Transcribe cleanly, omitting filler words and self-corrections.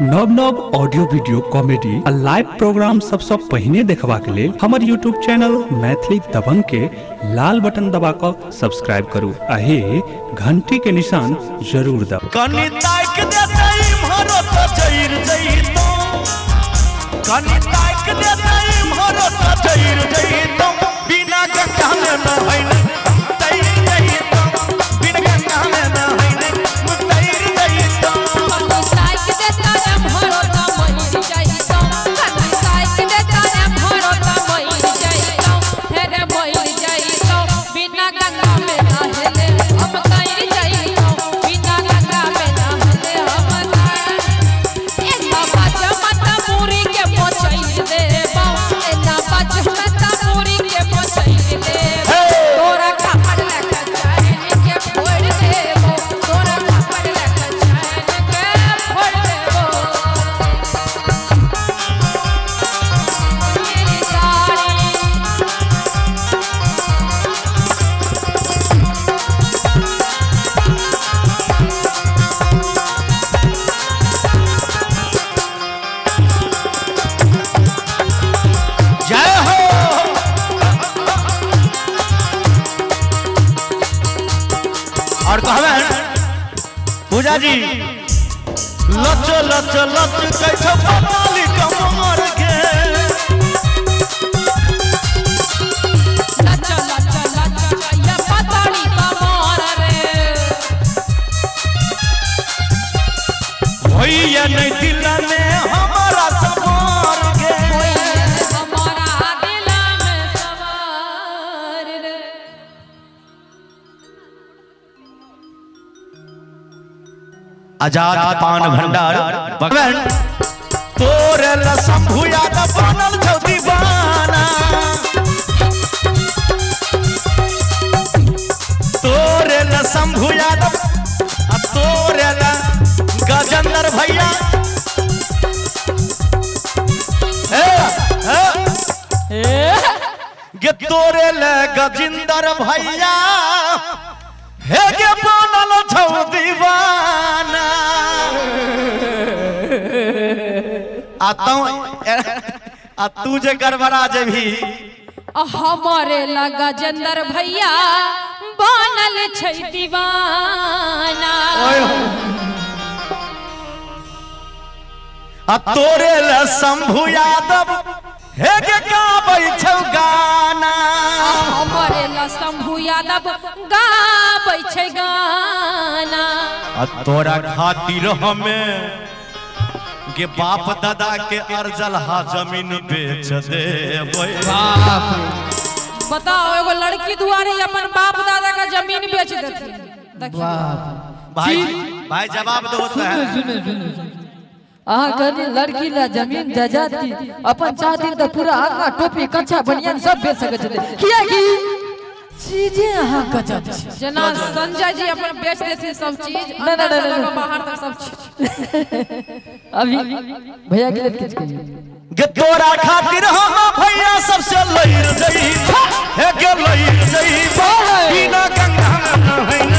नव नव audio video comedy आ लाइव प्रोग्राम सबसँ पहिने देखबाक लेल हमर यूट्यूब चैनल मैथिली दबंग के लाल बटन दबा कऽ सब्सक्राइब करू आ हे घंटी के निशान जरूर दबाउ। कनी ताक देतै इम्हरो त चैर जइतौ, कनी ताक देतै इम्हरो त चैर जइतौ, बिना गंगा में नहैने तैर जइतौ, बिना गंगा में नहैने तैर जइतौ। कनी ताक देतै इम्हरो त मरि जइतौ, कनी ताक देतै इम्हरो त मरि जइतौ, हे रे मरि जइतौ, बिना गंगा में नहैले हम तैर जइतौ, बिना गंगा में नहैले हम तैर। एना बाज मत मूरी के पोछै देबौ, एना बाज मत मूरी के पोछै देबौ, तोरा खापड़ लके चैन के फोड़ देबौ, तोरा खापड़ लके चैन के फोड़ देबौ। मेरी साड़ी जय हो। और कहबे पूजा जी लच लच लच कैछो पताली कमर के, लच लच लच कैया पताली कमर रे, होइया नहीं दिल में हमारा सवार के, हमारा दिल में सवार रे। आजाद पान भंडार बगन तोरे ल शंभू यादव बनल छौ दीवाना, तोरे ल शंभू यादव आ तोरे ल गजेंद्र भैया। ए ए गे तोरे ल गजेंद्र भैया हे गे बनल छौ दीवाना। आ तू आ तू जे गड़बड़ा जेबही, हमारे ला गजेंद्र भैया बनल छै दीवाना, आ तोरे ल शंभू यादव हे गे गाबै छौ गाना, हमारे ला शंभू यादव गाबै छै गाना। आ तोरा खातिर हमें गे बाप दादा के अर्जल हा जमीन बेच देबै। बताओ एगो लड़की दुआरे अपन बाप दादा का जमीन बेच देथिन। देखिए भाई भाई जवाब दो तो है। सुने सुने सुने, अहाँ कहनी लड़की ला जमीन जायदाद की अपन चाहती तो पूरा आगा टोपी कच्छा बनियान सब बेच सके छथिन, कियाकि चीजें अहाँ गजब छै। जेना संजय जी अपन बेच देथिन सब चीज, ना, ना, अंदर से ना, लऽ ना। कऽ बाहर तक सब चीज। अभी भैया के लिए किछु कहियौ। गे तोरा खातिर हम भैया सबसे लड़ जइबो, हे गे लड़ जइबो, बिना गंगा में नहैने